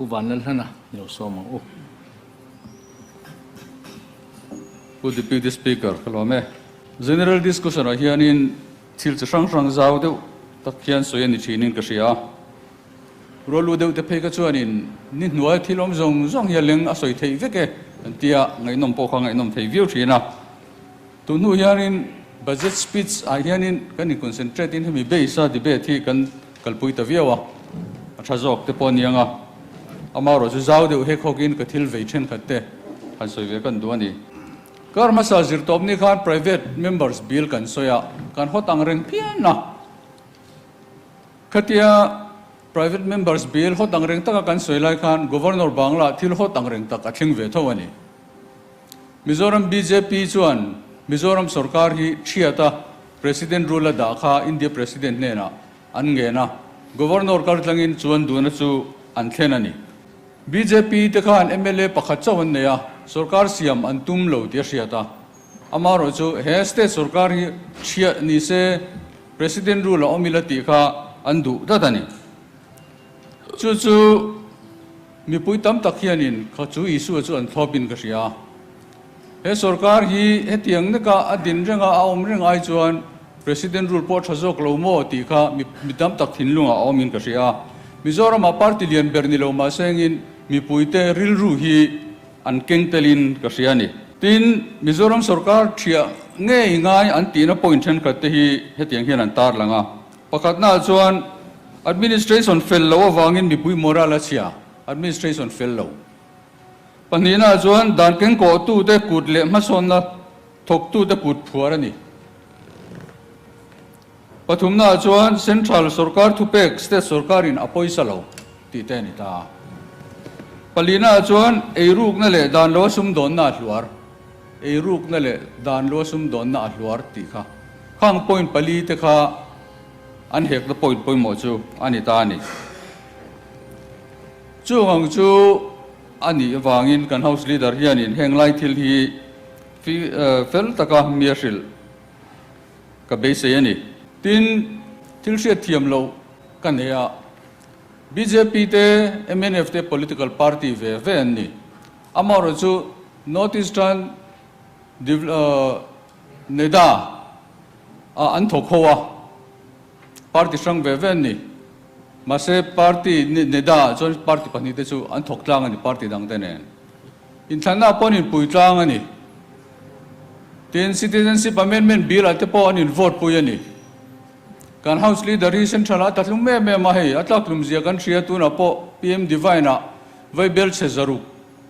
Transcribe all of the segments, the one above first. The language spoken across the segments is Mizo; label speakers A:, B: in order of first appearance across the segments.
A: Pu Vanlalhlana ni lo sawm ang u.
B: Pu Deputy Speaker, ka lawm e. General Discussion ah hianin thil chi hrang hrang zau deuh tak hian sawi a ni thinin ka hria a. Rualu deuh te phei kha chuanin ni hnuai thil awm zawng zawng hi a leng a sawi theih vek e an tia, ngaihnawm pawh kha ngaihnawm thei viau thin a. Tun hnu hianin Budget Speech ah hianin kan in concentrate in hemi base a debate hi kan kalpui ta viau a, a tha zawk te pawh a niang a. Amaherawhchu zau deuh hek hawkin ka thil vei thenkhat te han sawi ve kan duh a ni. Kar hmasa zirtawp ni khan Private Members Bill kan sawi a, kan hawt ang reng phian a. Khatia Private Members Bill hawt ang reng taka kan sawi lai khan Governor Bangla thil hawt ang reng tak a thleng ve tho a ni. Mizoram bjp chuan Mizoram sorkar hi thiat a, President rule a dah kha India President hnenah an ngen a, Governor kaltlangin chuan duhna chu an thlen a ni. Bjp te khan mla pakhat chauh an nei a, sorkar siam an tum lo tih a hriat a. Amaherawhchu he state sorkar hi thiat ni se President rule a awm ila tih kha an duh tlat a ni. Chu chu mipui tam tak hianin kha chu Isua chu an thlawpin ka hria. He sorkar hi hetiang neka a din renga a awm reng ai chuan President rule pawh tha zawk lo maw tih kha mi tam tak thinlungah a awmin ka hria. Mizoramah party lian ber ni lo mahsengin mipuite rilru hi an keng telin ka hria a ni. Tin, Mizoram sorkar thiah ngei ngai an tihna point thenkhat te hi hetiang hian an tarlang a. Pakhatnaah chuan administration fel loh avangin mipui moral a chhia, administration fel lo. Pahnihnaah chuan dan kengkawhtute kut leh hmasawnna thawktute kut phuar a ni. Pathumnaah chuan central sorkar thupek state sorkarin a pawisa lo tih te a ni ta. Palinaah chuan eirukna leh dan loa sumdawnna a hluar, eirukna leh dan loa sumdawnna a hluar tih kha khang point pali te kha an hekna point pawimawh chu a ni ta a ni. Chung ang chu a nih avangin kan House Leader hianin heng lai thil hi fel taka mi a hrilh ka beisei a ni. Tin, thil hriatthiam loh ka nei a, bjp te mnf te political party ve ve an ni. Amaherawhchu North Eastern NEDA ah an thawk ho a, party hrang ve ve an ni. Mahse party NEDA ah chuan party pahnih te chu an thawk tlang a ni party dang te nen. Inthlanna pawh an inpui tlang a ni. Tin, Citizenship Amendment Bill ah te pawh an in vote pui a ni. Kan House Leader hi Central ah a tlatlum em em a, hei a tlaktlum zia kan hria tunah pawh PM Devine ah Vaibel chhe zaruk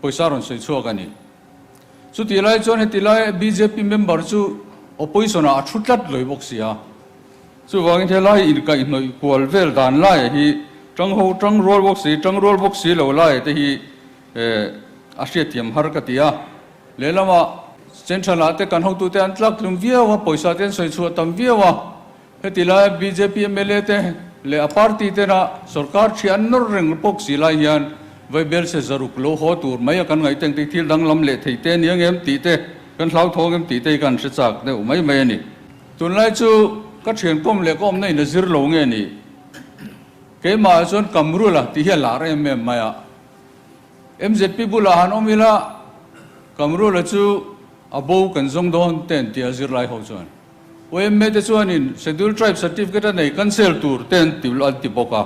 B: pawisa rawn sawi chhuak a ni. Chutih lai chuan heti lai bjp member chu opposition ah a thu tlat loi bawk si a. Chuvangin helai inkaihhnawih kual vel dan laia hi tang ho tang rual bawk si, tang rual bawk si lo laia te hi a hriatthiam har ka ti a. Lehlamah Central ah te kan hotute an tlak tlum viau a, pawisa te an sawi chhuah tam viau a. Heti laia bjp mla te leh a party tena sorkar thi an nawr reng bawk si lai hian Vaibelse zaruk lo haw tur mai a kan ngaih teng te thil danglam leh thei te nia ngem tih te kan hlauthawng em tih te hi kan hre chak deuh mai mai a ni. Tunlai chu ka thiankawm leh ka awmna in a zir lo nge ni? Keimah ah chuan Kamrula tih hi a lar em em mai a. Mzp bulah han awm ila Kamrula chu a bo kan zawng dawn te an ti a zirlai ho chuan. UMA te chuanin Scheduled Tribe Certificate a nei cancel tur te an ti an ti bawk a.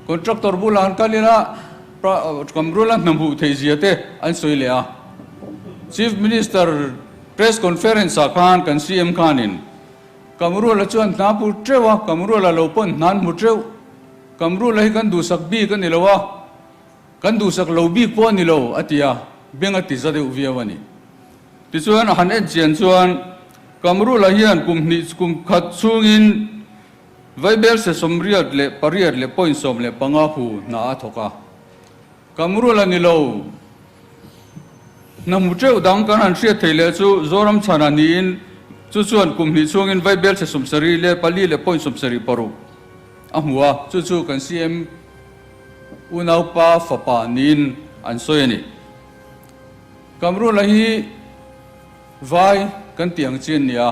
B: Contractor bulah an kal ila Kamrula hna hmuh theih zia te an sawi leh a. Chief Minister Press Conference ah khan kan CM khanin Kamrula chuan hna pu teuh a, Kamrula lo pawn hna an hmu teuh. Kamrula hi kan duhsak bik a ni lo a, kan duhsak lo bik pawh a ni lo a ti a, beng a ti za deuh viau a ni. Tichuan a han en chian chuan Kamrula hian kum hnih kum khat chhungin Vaibel se sawmriat leh pariat leh point 15 hu hna a thawk a. Kamrula ni lo hna hmu teuh dang kan han hriat thei leh chu Zoram chhana niin chu chuan kum hnih chhungin Vaibel se 74 leh pali leh point 76 a hmu a, chu chu kan CM unaupa fapa niin an sawi a ni. Kamrula hi vai kan tih ang chi an ni a,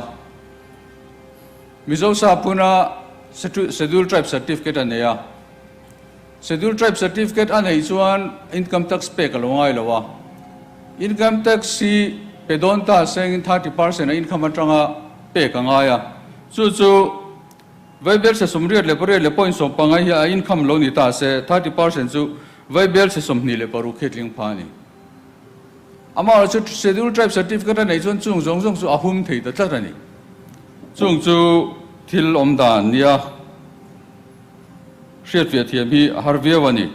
B: Mizo sa phuna Schedule Tribe Certificate a nei a. Schedule Tribe certificate a neih chuan income tax pek a lo ngai lo a. Income tax hi pe dawn ta sengin 30% a income atanga pek a ngai a. Chu chu Vaibel se 88 leh point 15 hi a income lo ni ta se 30% chu Vaibel se 26 khi tling pha a ni. Amaherawh chu Schedule Tribe certificate a neih chuan chung zawng zawng chu a hum thei ta tlat a ni. Chung chu thil awm dan nia hriatfiah thiam hi a har viau a ni.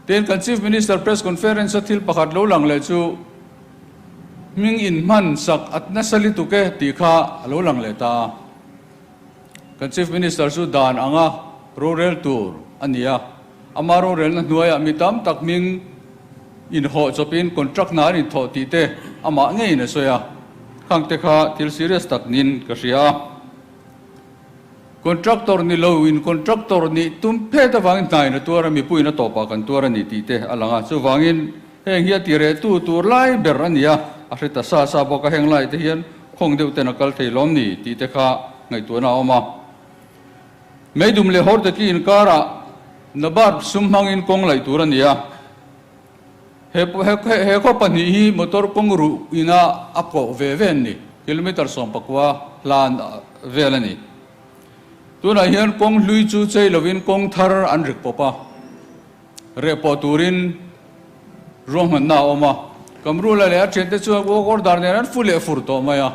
B: Tin, kan Chief Minister Press Conference a thil pakhat lo lang leh chu hming inhman sak at nasa lutuk e tih kha a lo lang leh ta a. Kan Chief Minister chu dan anga rorel tur a ni a, ama rorelna hnuaiah mi tam tak hming inhawh chawpin contract hna an inthawh tih te amah ngeiin a sawi a, khangte kha thil serious tak niin ka hria a. Contractor ni lo in contractor nih tum phet avangin hna in a tuar a, mipuiin a tawpah kan tuar a ni tih te a lang a, chuvangin heng hi a ti reh tu tur lai ber a ni a, a hre ta sa sa bawk a, heng lai te hian khawng deuh ten a kal thei lawm ni tih te kha ngaihtuahna a awm a. Meidum leh Hawrteki inkarah Nabard sum hmangin kawng laih tur a ni a, He he khaw pahnih hi motor kawng ruh ina a kawh ve ve an ni, kilometre 19 hlan vel a ni. Tunah hian kawng hlui chu chei lovin kawng thar an rik pawp a, reh pawh turin ruahmanna a awm a. Kamrula leh a thiante chuan walk order nen an fu leh fur tawh mai a.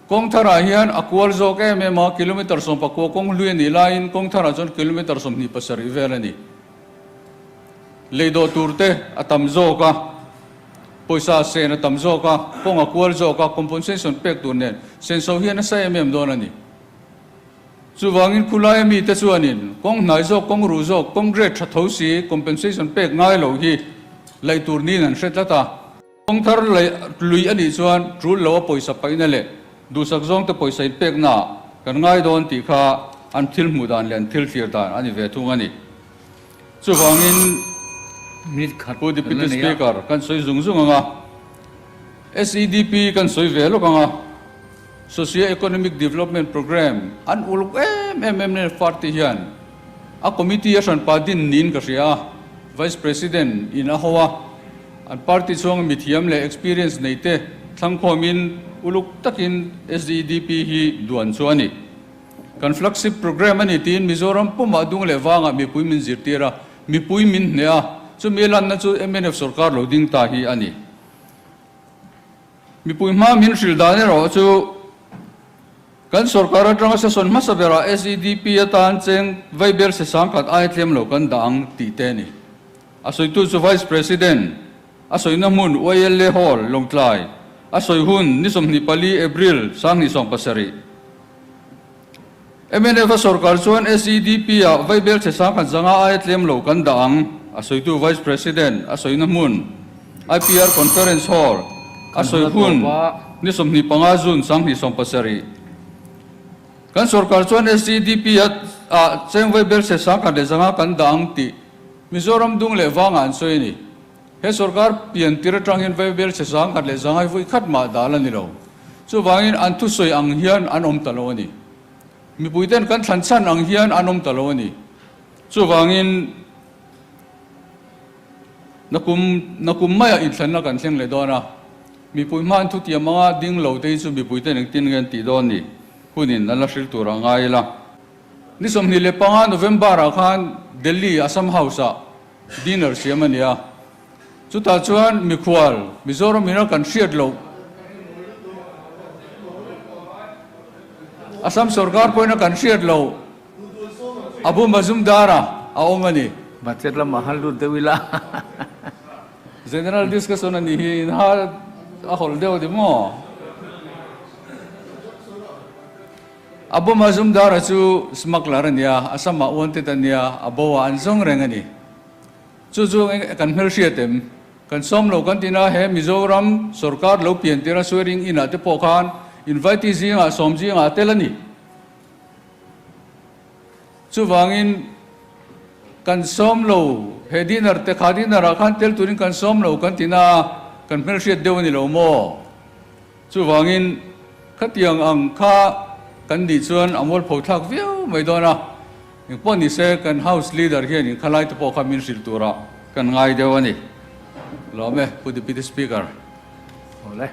B: Kawng tharah hian a kual zawk em em a, kilometre 19 kawng hlui a nih laiin kawng tharah chuan kilometre 27 vel a ni. Lei dawh tur te a tam zawk a, pawisa sen a tam zawk a, kawng a kual zawk a, compensation pek tur nen senso hi a nasa em em dawn a ni. Chuvangin khulaia mite chuanin kawng hnai zawk, kawng ruh zawk, kawng grade tha tho si compensation pek ngai lo hi laih tur niin an hre tlat a. Kawng thar lui a nih chuan tul lo a pawisa paihna leh duhsak zawngte pawisa inpekna kan ngai dawn tih kha an thil hmuh dan leh an thil thlir dan a ni ve thung a ni. Chuvangin Pu Deputy Speaker kan sawi zung zung ang a, SEDP kan sawi ve lawk ang a, Socio-Economic Development Programme an uluk em em em nen party hian a committee a hranpa din niin ka hria a, Vice President in a ho a, an party chhuang mithiam leh experience nei te thlangkhawmin uluk takin SEDP hi duan chu a ni. Kan flagship programme a ni tiin Mizoram pumah dung leh vangah mipui min zirtir a, mipui min hneh a, chumi lanna chu mnf sorkar lo ding ta hi a ni. Mipui hma min hrilh dan erawh chu kan sorkar atanga session hmasa berah SEDP atan cheng vaibel se sangkhat aia tlem lo kan dah ang tih te a ni. A sawitu chu Vice President, a sawina hmun YLA Hall, Lawngtlai, a sawi hun ni 24 April 2017. Mnf a sorkar chuan SEDP ah vaibel chhe sangkhat zanga aia tlem lo kan dah ang, a sawitu Vice President, a sawina hmun IPR Conference Hall, a sawi hun ni 25 June 2017. Kan sorkar chuan SEDP ah cheng vaibel chhe sangkhat leh zanga kan dah ang tih Mizoram dung leh vangah an sawi a ni. He sorkar pian tir atang hian vaibel chhe sangkhat leh zangai vawi khat mah dal a ni lo. Chuvangin an thusawi ang hian an awm ta lo a ni. Mipuiten kan thlan chhan ang hian an awm ta lo a ni. Chuvangin nakum nakum maiah inthlanna kan thleng leh dawn a. Mipui hma an thutiam anga ding lo te hi chu mipuiten engtin nge an tih dawn ni? Hunin an la hril tur a ngai ila. Ni 25 November ah khan Delhi Assam House ah dinner siam a ni a. Chutah chuan mikhual Mizoram ina kan hriat loh Assam sorkar pawhin a kan hriat loh Abu Mazumdar-a a awm a ni.
A: Budget lamah han lut deuh ila.
B: General discussion a nih hi in ha a hawlh deuh a ni maw? Abu Mazumdar-a chu smuggler a nia, Assam-ah wanted a nia, a bo a an zawng reng a ni. Chu chu kan hmelhriat em? Kan sawm lo kan tina he Mizoram sorkar lo pian tira swearing in ah te pawh khan invitee zingah sawm zingah a tel a ni. Chuvangin kan sawm lo he dinner te kha dinner ah khan tel turin kan sawm lo kan tina kan hmelhriat deuh a ni lo maw? Chuvangin khatiang ang kha kan nih chuan a mualpho thlak viau mai dawn a. Engpawh ni se kan House Leader hian inkhalai te pawh kha min hrilh turah kan ngai deuh a ni. Lawm e, Pu Deputy Speaker.
A: Awle.